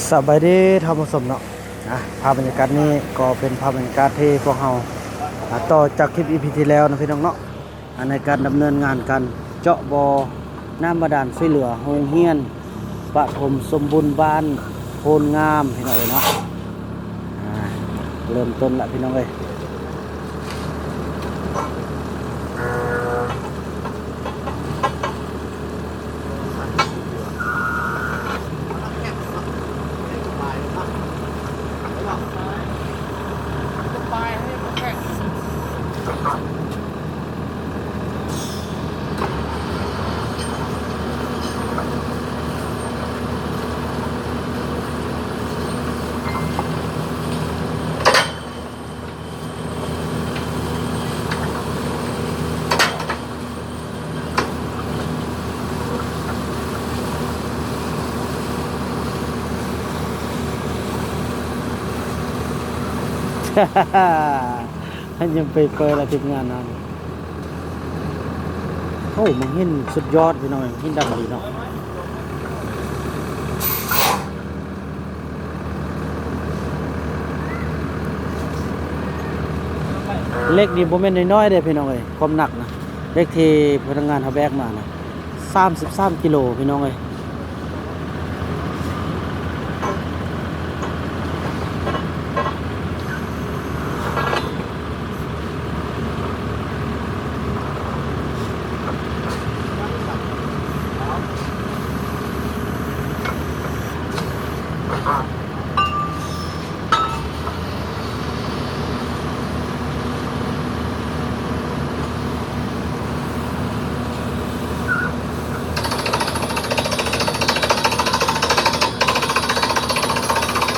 ສະບາຍດີທ່ານຜູ້ຊົມເນາະ ອ່າ ພາບບັນຍາກາດນີ້ກໍເປັນພາບບັນຍາກາດທີ່ພວກເຮົາ ອ່າ ຕໍ່ຈາກຄລິບ ອີພີ ທີ່ແລ້ວເນາະ ພີ່ນ້ອງເນາະ ອ່າ ໃນການດຳເນີນງານການເຈາະບໍ່ນ້ຳບາດານຊ່ວຍເຫຼືອໂຮງຮຽນປະຖົມສົມບູນບ້ານໂພນງາມ ພີ່ນ້ອງເອີຍເນາະ ອ່າ ເລີ່ມຕົ້ນລະ ພີ່ນ້ອງເອີຍ. ຍັງໄປເປີດລະທີມງານເຮົາ. ໂອ້ ມັນຫີນສຸດຍອດພີ່ນ້ອງ ຫີນດຳດີເນາະ. ເຫຼັກນີ້ບໍ່ແມ່ນນ້ອຍໆເດ້ພີ່ນ້ອງເອີຍ ຄວາມໜັກນະ ເຫຼັກທີ່ພະນັກງານເຮົາແບກມານະ ສາມສິບສາມກິໂລພີ່ນ້ອງເອີຍ.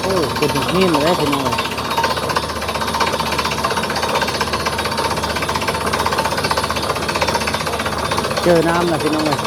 ໂອ້ ເປັນຫີນເລີຍພີ່ນ້ອງເອີຍ ເຈີນ້ຳລະພີ່ນ້ອງເອີຍ.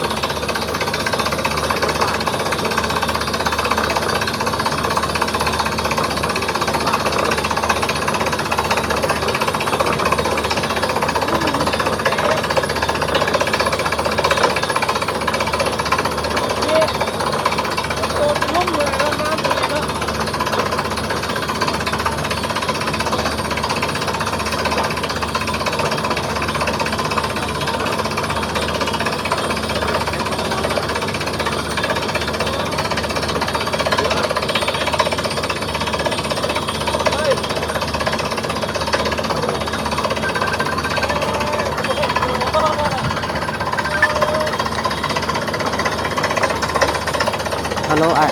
ຮັລໂຫຼອ້າຍ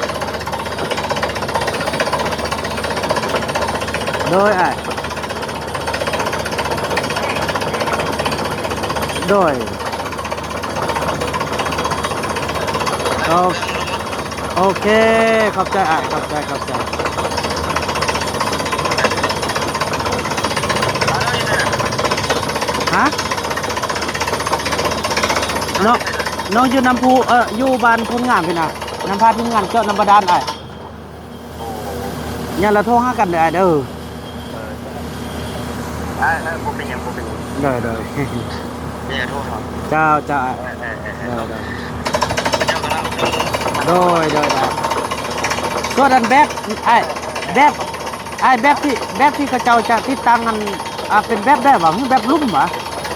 ໂດຍອ້າຍ ໂດຍ ໂອ ໂອເຄ ຂອບໃຈອ້າຍ ຂອບໃຈ ຂອບໃຈ. ຮະ? ນ້ອງ ນ້ອງຢູ່ນ້ຳພຸ ເອີ ຢູ່ບ້ານໂພນງາມພີ້ນະ ນຳພາທີມງານເຈາະນ້ຳບາດານອ້າຍ. ໂອ້ ຢ່າລະໂທຫາກັນເດີອ້າຍເດີ. ເອີ ເອີ ບໍ່ເປັນຫຍັງ ບໍ່ເປັນຫຍັງ. ໂດຍ ໂດຍ ເຈົ້າ ເຈົ້າ ເອີ ເອີ ເອີ ໂດຍ ໂດຍ ໂດຍ ໂດຍ ສ່ວນອັນແບບ ອ້າຍ ແບບ ອ້າຍ ແບບທີ່ ແບບທີ່ເຂົາເຈົ້າຈະຕິດຕັ້ງອັນ ອ່າ ເປັນແບບໃດຫວາ? ຄືແບບລຸ່ມຫວາ?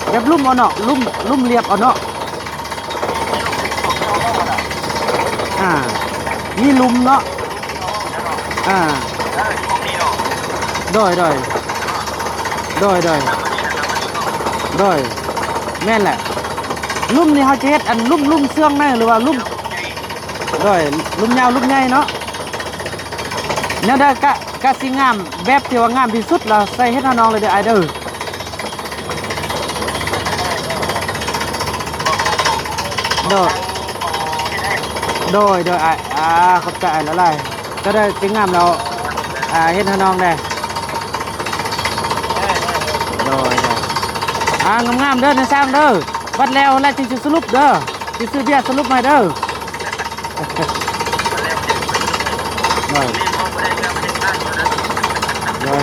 ແບບລຸ່ມເອົາເນາະ ລຸ່ມ ລຸ່ມລຽບເອົາເນາະ. ອ່າ ມີລຸ່ມເນາະ. ອ່າ ໂດຍ ໂດຍ ໂດຍ ໂດຍ ໂດຍ ແມ່ນແຫຼະ ລຸ່ມນີ້ເຮົາຈະເຮັດອັນລຸ່ມ ລຸ່ມເຊື່ອງໃນ ຫຼືວ່າລຸ່ມ ໂດຍ ລຸ່ມຍາວ ລຸ່ມໃຫຍ່ເນາະ ແນວໃດກະ ກະຊິງາມ ແບບທີ່ວ່າງາມທີ່ສຸດລະໃສ່ເຮັດໃຫ້ນ້ອງເລີຍເດີອ້າຍເດີ. ໂດຍ ໂດຍ ໂດຍ ອ້າຍ ອ່າ ຂອບໃຈອ້າຍຫຼາຍໆ ກໍໄດ້ຊິງາມແລ້ວ ອ່າ ເຮັດໃຫ້ນ້ອງແດ່. ໂດຍ ໂດຍ ອ່າ ງາມໆເດີນາຍຊ່າງເດີ ບັດແລ້ວແລ້ວຈຶ່ງຊິສະຫຼຸບເດີ ຊິຊື້ເບຍສະຫຼຸບໃຫ້ເດີ. ໂດຍ ໂດຍ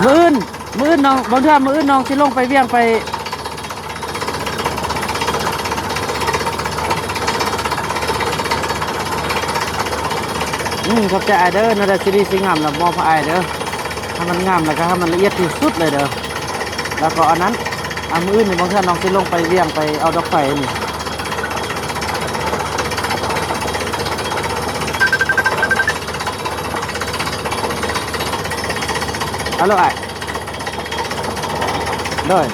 ອືມ ມື້ອື່ນ ມື້ອື່ນນ້ອງ ບາງເທື່ອມື້ອື່ນນ້ອງຊິລົງໄປວຽງໄປ. ອືມ ຂອບໃຈອ້າຍເດີ ແນວໃດຊິດີຊິງາມລະມອບໃຫ້ອ້າຍເດີ ໃຫ້ມັນງາມ ແລ້ວກໍໃຫ້ມັນລະອຽດທີ່ສຸດເລີຍເດີ. ແລ້ວກໍອັນນັ້ນ ອາ ມື້ອື່ນນີ້ບາງເທື່ອນ້ອງຊິລົງໄປວຽງໄປເອົາດອກໄຟນີ້. ອາໂລອ້າຍ ໂດຍ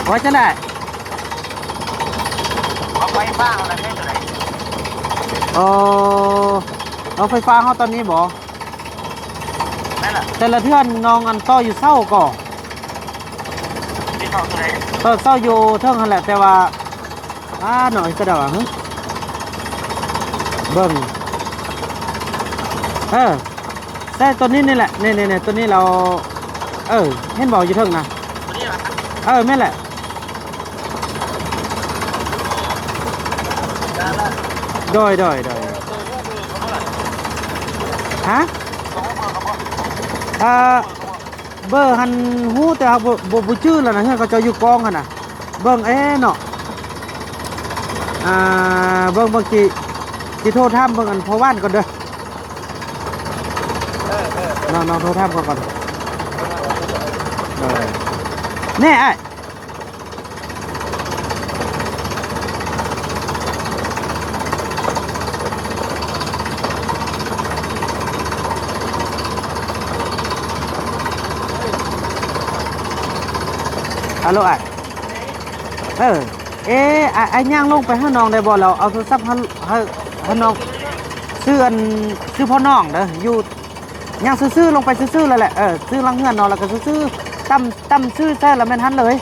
ວ່າຈັ່ງໃດ? ເອົາໄຟຟ້າເຮົານະໃຊ້ຕົວໃດ? ເອີ ເອົາໄຟຟ້າເຮົາຕອນນີ້ບໍ? ແມ່ນລະ ແຕ່ລະເທື່ອນ້ອງອັນຕໍ່ຢູ່ເສົາກໍ ເສົາຕົວໃດ? ເອີ ເສົາຢູ່ເທິງຫັ້ນແຫຼະ ແຕ່ວ່າ ອ້າ ນ້ອງເຮັດຈັ່ງໃດວະ ເບິ່ງ ເອີ ໃສ່ຕົວນີ້ນີ້ແຫຼະ ນີ້ໆໆ ຕົວນີ້ແລ້ວ ເອີ ເຫັນບໍ່ຢູ່ເທິງນະ? ຕົວນີ້ຫວາ? ເອີ ແມ່ນແຫຼະ ໂດຍ ໂດຍ ໂດຍ ຮະ? ເອີ ເບີຫັ້ນຮູ້ ແຕ່ວ່າບໍ່ ບໍ່ ບໍ່ຈື່ແລ້ວນະ ເຮືອນເຂົາເຈົ້າຢູ່ກອງຫັ້ນນະ. ເບິ່ງເອເນາະ ອ່າ ເບິ່ງ ເບິ່ງ ຊິ ຊິໂທຖາມເບິ່ງອັນພໍ່ບ້ານກ່ອນເດີ. ເອີ ເອີ ເອີ ນ້ອງ ນ້ອງໂທຖາມເຂົາກ່ອນ. ເອີ ແນ່ອ້າຍ ອາໂລອ້າຍ ເອີ ເອ ອ້າຍ ອ້າຍຍ່າງລົງໄປຫານ້ອງໄດ້ບໍ່? ແລ້ວເອົາໂທລະສັບໃຫ້ ໃຫ້ ໃຫ້ນ້ອງ ຊື່ອັນ ຊື່ພໍ່ນ້ອງເດີ ຢູ່ ຍ່າງຊື່ໆລົງໄປຊື່ໆແລ້ວແຫຼະ ເອີ ຊື່ຫຼັງເຮືອນນ້ອງ ແລ້ວກໍຊື່ໆ ຕຳ ຕຳຊື່ໃສ່ລະແມ່ນຫັ້ນເລີຍ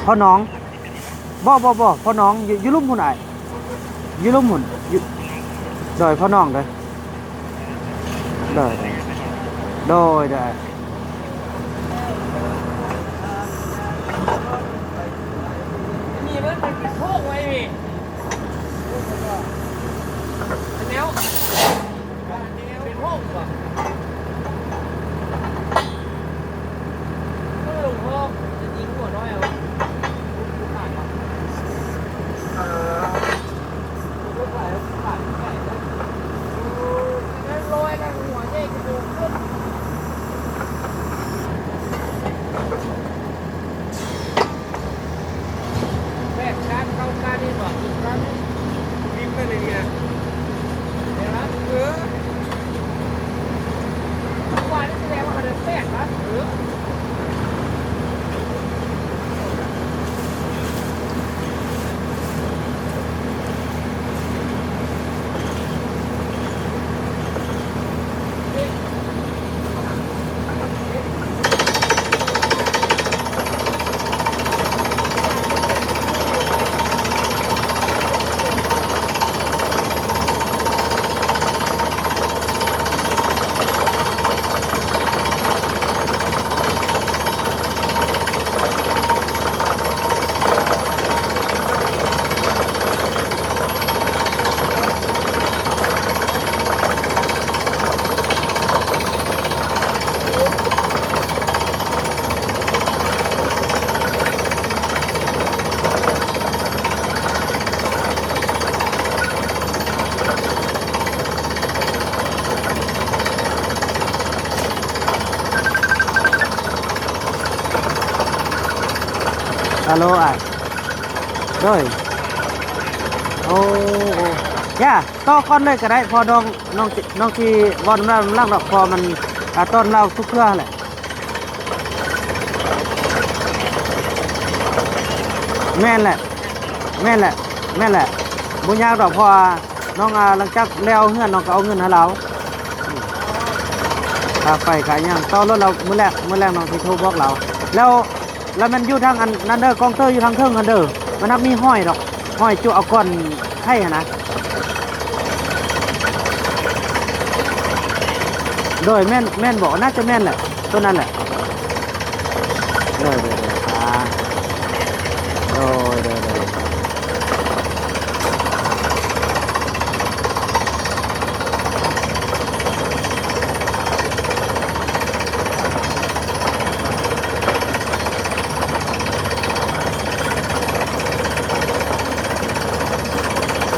ພໍ່ນ້ອງ. ບໍ່ ບໍ່ ບໍ່ ພໍ່ນ້ອງ ຢູ່ ຢູ່ລຸ່ມພຸ້ນອ້າຍ ຢູ່ລຸ່ມພຸ້ນ ຢູ່ ໂດຍ ພໍ່ນ້ອງເດີ ໂດຍ ໂດຍ ໂດຍ ໂດຍ. ນີ້ມັນເປັນໂພກໄວ້ນີ້ ເປັນແນວ ເປັນໂພກບໍ່? ເອີ ຫຼວງພໍ່ຈະຍິງຫົວນ້ອຍເອົາ ເອີ. ແປດ ສາມ ເກົ້າ ເກົ້າ ນີ້ບໍ່? ສິບ ເກົ້າ ນີ້ ພິມໄປເລີຍນີ້ນະ ເຫັນບໍ່? ເອີ ວ່ານີ້ແສດງວ່າເຂົາໄດ້ແປດນະ ເອີ. ອາໂລ ອ້າຍ ໂດຍ ໂອ້ ໂອ້ ຢ່າ ຕໍ່ກ່ອນເລີຍກໍໄດ້ ເພາະນ້ອງ ນ້ອງຊິ ນ້ອງຊິເວົ້ານຳລາວນຳຫຼັງດອກ ເພາະມັນ ອ່າ ຕອນລາວທຸກເທື່ອແຫຼະ. ແມ່ນແຫຼະ ແມ່ນແຫຼະ ແມ່ນແຫຼະ ບໍ່ຍາກດອກ ເພາະວ່ານ້ອງ ອ່າ ຫຼັງຈາກແລ້ວເຮືອນ ນ້ອງກໍເອົາເງິນໃຫ້ລາວ. ຄ່າໄຟຄ່າຫຍັງ ຕໍ່ລົດລາວ ມື້ແລກ ມື້ແລກນ້ອງຊິໂທບອກລາວ ແລ້ວ ລະແມ່ນຢູ່ທາງອັນນັ້ນເດີ ກອງເຕີຢູ່ທາງເທິງຫັ້ນເດີ ມັນຮັກມີຫອຍດອກ ຫອຍຈຸເອົາກ້ອນໄຂ່ຫັ້ນນະ. ໂດຍ ແມ່ນ ແມ່ນບໍ? ໜ້າຈະແມ່ນແຫຼະ ໂຕນັ້ນແຫຼະ. ໂດຍ ໂດຍ ໂດຍ ອາ ໂດຍ ໂດຍ ໂດຍ. ໂ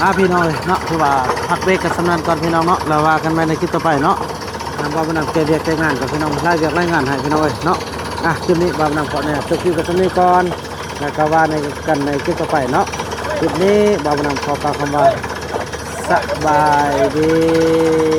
ອ່າ ພີ່ນ້ອງເອີຍເນາະ ຄືວ່າພັກເບຣກກັນສ່ຳນັ້ນກ່ອນພີ່ນ້ອງເນາະ ແລ້ວວ່າກັນໃໝ່ໃນຄລິບຕໍ່ໄປເນາະ. ອ່າ ບ່າວບຸນນຳແກ່ວຽກແກ່ງານກ່ອນພີ່ນ້ອງ ຫຼາຍວຽກຫຼາຍງານໃຫ້ພີ່ນ້ອງເອີຍເນາະ. ອ່າ ຄລິບນີ້ບ່າວບຸນນຳຂໍອະນຸຍາດຈົບຄລິບໄວ້ສ່ຳນີ້ກ່ອນ ແລ້ວກໍວ່າໃນກັນໃນຄລິບຕໍ່ໄປເນາະ. ຄລິບນີ້ບ່າວບຸນນຳຂໍກ່າວຄຳວ່າ ສະບາຍດີ.